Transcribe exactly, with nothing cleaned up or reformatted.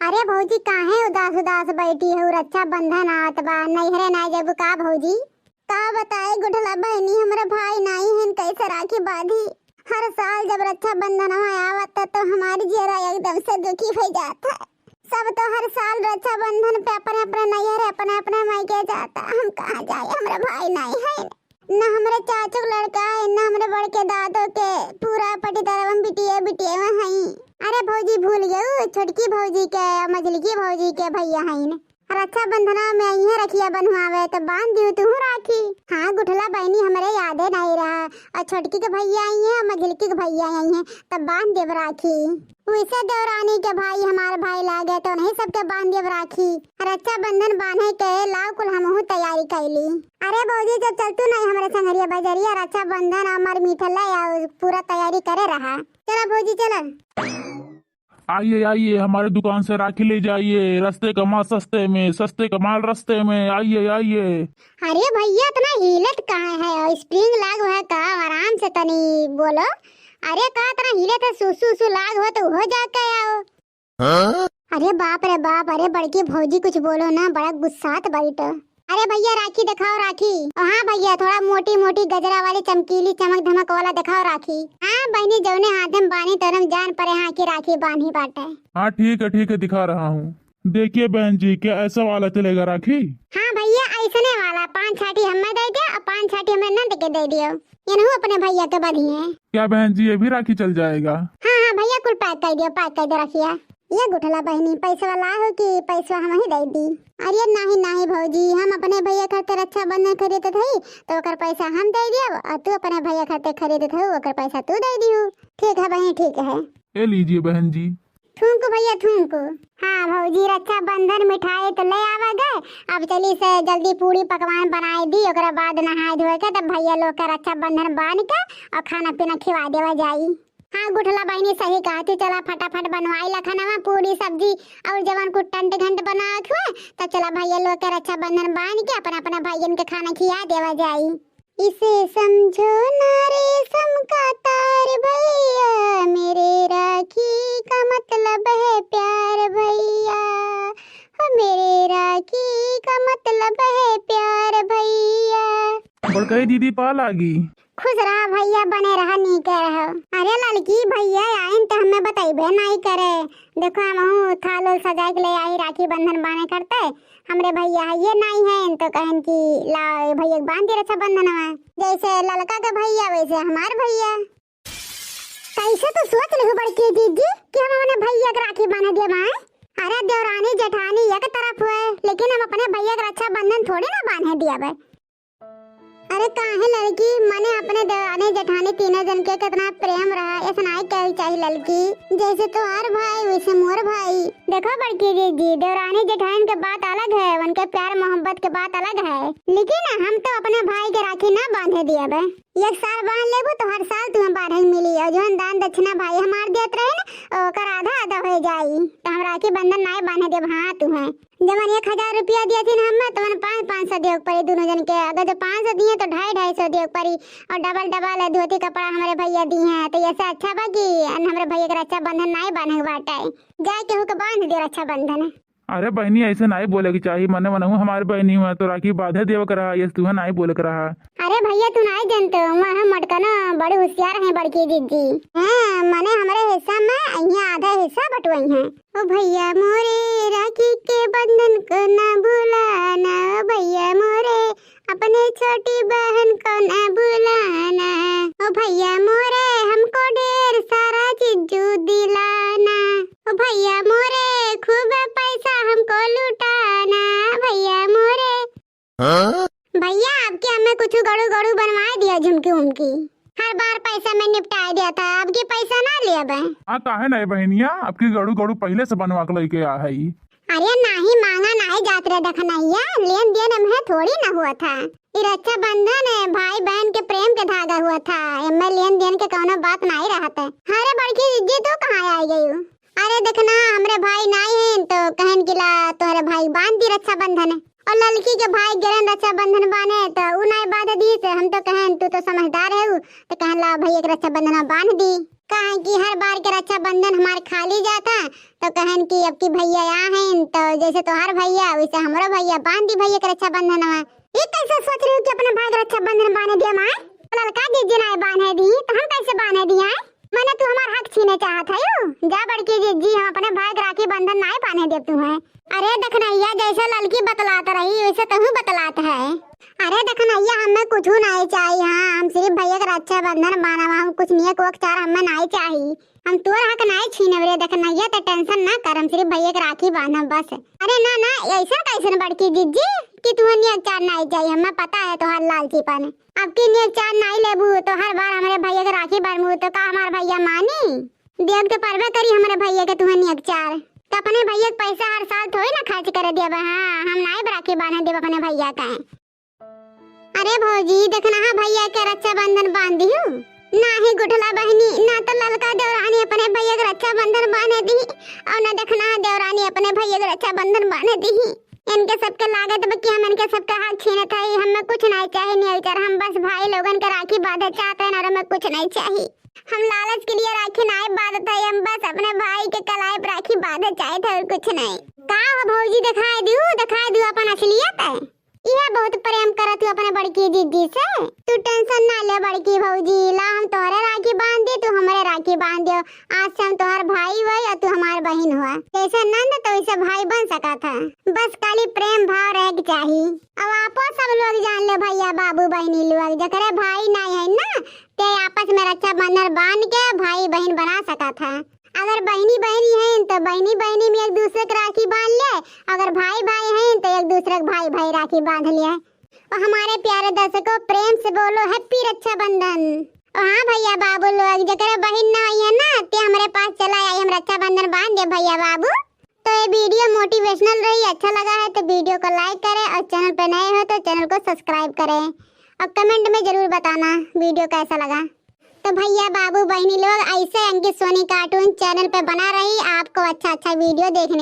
अरे भौजी, काहे उदास उदास बैठी हो? रक्षाबंधन आवत बा, नैहरे नाई जबू का भौजी? का बताई गुठला बहिनी, हमरा भाई नाई हन, कैसे राखी बांधी? हर साल जब रक्षाबंधन आवत है तो हमारी जियरा एकदम से दुखी हो जात है। सब तो हर साल रक्षाबंधन पे अपने अपने नैहर, अपने अपने मायके जाता, हम कहाँ जाए, हमरा भाई नाई है, न हमरे चाचू के लड़का है, न हमरे बड़के दादो के, पूरा पटीदारवा में बिटिया बिटिया में हई। अरे भौजी, भूल गयू छोटकी भौजी के, मझलकी भौजी के भैया हईन। रक्षाबंधना में अइहे रखिया बंधवावे, तो बांध दियो तू राखी। हाँ गुठला बहिनी, हमरे यादे नहीं रहा। और छोटकी के भैया अइहे, मझलकी के भैया अइहे, तब बांध देब राखी। वैसे देवरानी के भाई हमार भाई लागे, तो उन्हीं सबके बांध देब राखी। रक्षाबंधन बांधे के लाव कुल हमहू तैयारी कैली। अरे भौजी, जब चलतू नहीं हमरे संगरिया बजरिया, रक्षाबंधन हमार मीठा ले आओ, पूरा तैयारी करे रहा। चला भौजी, चला। आइए, आइए, हमारे दुकान से राखी ले जाइए। रास्ते का माल सस्ते में, सस्ते का माल रास्ते में। आइए, आइए। अरे भैया, इतना हिलत काहे है? स्प्रिंग लाग है का? आराम से तनी बोलो। अरे का इतना हिलत है? सुसु सुसु लाग हो तो हो जाके आओ। हाँ? अरे बाप रे बाप, अरे बड़की भौजी कुछ बोलो ना, बड़ा गुस्सात बाड़ी तो। अरे भैया, राखी देखाओ, राखी। ओ हाँ भैया, थोड़ा मोटी मोटी गजरा वाली चमकीली चमक धमक वाला देखाओ राखी। हाँ बहिनी, जौने हाथे में बानी तौने में जान परे हाँ कि राखी बान्ही बाटे। हाँ ठीक है, ठीक है, दिखा रहा हूँ। देखिए बहन जी, क्या ऐसा वाला चलेगा राखी? हाँ भैया, ऐसने वाला पाँच छाटी हमें दे दियो और पाँच छाटी हमें नंद के दे दियो, इनहू अपने भैया के बधिए। क्या बहन जी, ये भी राखी चल जाएगा? हाँ हाँ भैया, कुल पैक कर दियो, पैक कर दियो रखिया। ये गुठला बहिनी, पैसवा लाहो कि पैसवा हमही दे दी? अरे नाही नाही भौजी, हम अपने भैया खातिर रक्षाबंधन खरीदत हई, तो ओकर पैसा हम दे दियब और तू अपने भैया खातिर खरीदत हऊ, ओकर पैसा तू दे दिहू। ठीक है बहिनी, ठीक है। ए लीजिए बहन जी। थूंकू भैया, थूंकू। हाँ भौजी, रक्षाबंधन मिठाई तो ले आवा गए, अब चली से जल्दी पूरी पकवान बनाए दी, ओकरे बाद नहाए धोए के तब भैया लोग के रक्षाबंधन बांध के और खाना पीना खिवा देवा जाई। हाँ गुठला बहिनी, सही कहा तू। चला फटाफट बनवाई ला खानावा, पूरी सब्जी और जवन कुछ टंट घंट बनावत हुए, तो चला भैया लोग के रक्षाबंधन बांध के अपना अपना भाइयन के खाना खिया देवा जाई। इसे समझो ना रेशम का तार भैया, मेरे राखी का मतलब है प्यार भैया, हो मेरे राखी का मतलब है प्यार भैया। बड़कई दीदी पा लागी। खुश रहा भैया, बने रहा, नीके रहो। अरे ललकी, भैया आइन तो हमें बतइबे नाई करे। देखो हमहू थाल उल सजाए के ले आई, राखी बंधन बांधे करते। हमरे भैया है ये नाई है, तो कहन कि ला ए भैया के बांध दे रक्षाबंधन में। जैसे ललका के भैया वैसे हमार भैया। कैसे तू सोच लेहू बड़की जीजी कि हम अपने भैया के राखी बांध दिया बाए? अरे देवरानी जेठानी एक तरफ हुए, लेकिन हम अपने भैया के रक्षाबंधन थोड़ी ना बांधे दिया बे। अरे काहे लड़की, मने अपने देवरानी जेठानी तीनों जन के कितना प्रेम रहा, ऐसा नाई कहल चाही लड़की। जैसे तोहार भाई वैसे मोर भाई। देखो बड़की जीजी, देवरानी जेठानी के बात अलग है, उनके प्यार मोहब्बत के बात अलग है, लेकिन हम तो अपने भाई के राखी ना बांधे दियबे। एक साल बांध लेबू तो हर साल तुम्हें बांधे मिली, और जौन दान दक्षिणा भाई हमार देत रहे ना, ओकर आधा आधा हो जाई, तो हम राखी बंधन नाई बांधे देब। हाँ तुम्हें जवन एक हजार रुपया दिया थी ना हमें, तवन पाँच, पाँच सौ देवे के पड़ी दोनों जन के। अगर जो पाँच सौ दिए तो ढाई, ढाई सौ देवे के पड़ी। और डबल, डबल है धोती कपड़ा हमारे भैया दिए हैं, तो ऐसे अच्छा बा कि हमरे भैया के रक्षाबंधन नाई बांधे के बाटे। जाए केहू के बांध दे रक्षाबंधन। अरे बहनी, ऐसे नाई बोले के चाही, मने मनहू हमारे बहनी हुआ तो राखी बांधे देवे के रहा, ये तुहे नाई बोले के रहा। अरे भैया, तू नाई जानते हो, वहाँ मटकना बड़ी होशियार है बड़की जीजी। हाँ, मने हमारे हिस्सा में यहाँ आधा हिस्सा बटवाई है। ओ भैया मोरे, राखी के बंधन को ना भुलाना, ओ भैया मोरे, अपने छोटी बहन को ना भुलाना, ओ भैया मोरे, हमको ढेर सारा चीजू दिलाना, ओ भैया मोरे, खूब पैसा हमको लुटाना, भैया मोरे। हाँ? भैया, आपके हमें कुछ गड़ू गड़ू बनवाए दिया, झुमकी उमकी। हर बार पैसा में निपटाए दिया था, अब की पैसा ना लेबे। हाँ, काहे नहीं बहनिया, अब की गड़ू गड़ू पहले से बनवा के लेके आ है। अरे नाही मांगा नाही जात रे दखनैया, लेन देन में थोड़ी ना हुआ था। ई रक्षाबंधन है, भाई बहन के प्रेम के धागा हुआ था, एमे लेन देन के कौनो बात नहीं रहत है। अरे बड़की जीजी, तू कहाँ आ गई हो? अरे देखना, हमरे भाई नाई हैं तो कहन कि ला तोहरे भाई बांध दी रक्षाबंधन। और ललकी के भाई गेलन रक्षाबंधन बान्हे, तो उ नाई बांध दी, से हम तो कहन, "तू तो समझदार है उ," तो कहन, "ला भैया के रक्षाबंधन बांध दी।" काहे कि हर बार के रक्षाबंधन हमार खाली जाता, तो कहन कि अब की भैया आ हैं, तो जैसे तोहार भैया, वैसे हमरो भैया, बांध दी भैया के रक्षाबंधन। ये कैसे सोच रही हो कि अपने भाई के रक्षाबंधन बांध दिया माए? ललका जिज्जी नाई बांधे दी, तो हम कैसे बांधे दिया? मने तू हमार हक छीने चाहत है यू? जा बड़की जिज्जी, हम अपने भाई के राखी बंधन नाई बांधे देब तुहे। अरे दखनैया, जैसे ललकी बतलात रही, वैसे तहू बतलात है। अरे दखनैया, हमें कुछ नाई चाहिए, हाँ, हम सिर्फ भैया के रक्षाबंधन बांधब, हम कुछ नियक वक चार हमें नाई चाहिए। हम तोर हक नाई छीनब रे दखनैया, तो tension ना कर, हम सिर्फ भैया के राखी बांधब बस। अरे ना ना, ऐसन कैसन बड़की जिज्जी कि तुहे नियक चार नाई चाहिए, हमें पता है तोहार लालचीपन। अब की नियक चार नाई लेबू तो हर बार हमरे भैया के राखी बांधबू तो का हमार भैया मानी? देब तो परबे करी हमरे भैया के तुहे नियक चार। तो अपने भैया के पैसा हर साल थोड़ी ना खर्च करे देबे, हाँ, हम नाई राखी बांधे देब अपने भैया के। अरे भौजी, देखना है भैया के रक्षाबंधन बांध दिहू। ना ही गुठला बहिनी, ना तो ललका देवरानी अपने भैया के रक्षाबंधन बांधे दी, और ना देखना है देवरानी अपने भैया के रक्षाबंधन बांधे दी। इनके सबके लागत बा कि हम इनके सबके हक छीनत हई, हमें कुछ नाई चाही, नियक चार, हम बस भाई लोगन के राखी बांधे चाहत हई और हमें कुछ नाई चाही। हम लालच के लिए राखी नाई बांधत हई, हम बस अपने भाई के कलाई पे राखी बांधे चाहत हई और कुछ नाई। का हो भौजी, दिखाई दियो, दिखाई दियो अपन असलियत है। इहे बहुत प्रेम करत हूँ अपने बड़की जिज्जी से। तू tension ना ले बड़की भौजी, ला हम तोहरे राखी बांध दी, तू हमरे राखी बांध दियो। आज से हम तोहर भाई हुआ और तू हमार बहिन हुआ। जैसे नंद तो वैसे भाई बन सकत है। बस खाली प्रेम भाव रहे के चाही। अब आपो सब लोग जान ले भैया बाबू बहिनी लोग, जकरे भाई नाई है ना, ते आपस में रक्षाबंधन बांध के भाई बहिन बना सकत है। अगर बहिनी बहिनी हैं तो बहिनी बहिनी में एक दूसरे के राखी बांध ले, अगर भाई भाई हैं तो एक दूसरे के भाई भाई राखी बांध ले। और हमारे प्यारे दर्शकों, प्रेम से बोलो happy रक्षाबंधन। और हाँ भैया बाबू लोग, जकरे बहिन ना आई है ना, ते हमरे पास चला आई, हम रक्षाबंधन बांध दे भैया बाबू। तो ये video motivational रही, अच्छा लगा है तो video को like करें और channel पे नए हो तो channel को subscribe करें और comment में जरूर बताना video कैसा लगा। तो भैया बाबू बहिनी लोग, ऐसे अंकित सोनी cartoon channel पे बना रही, आपको अच्छा अच्छा video देखने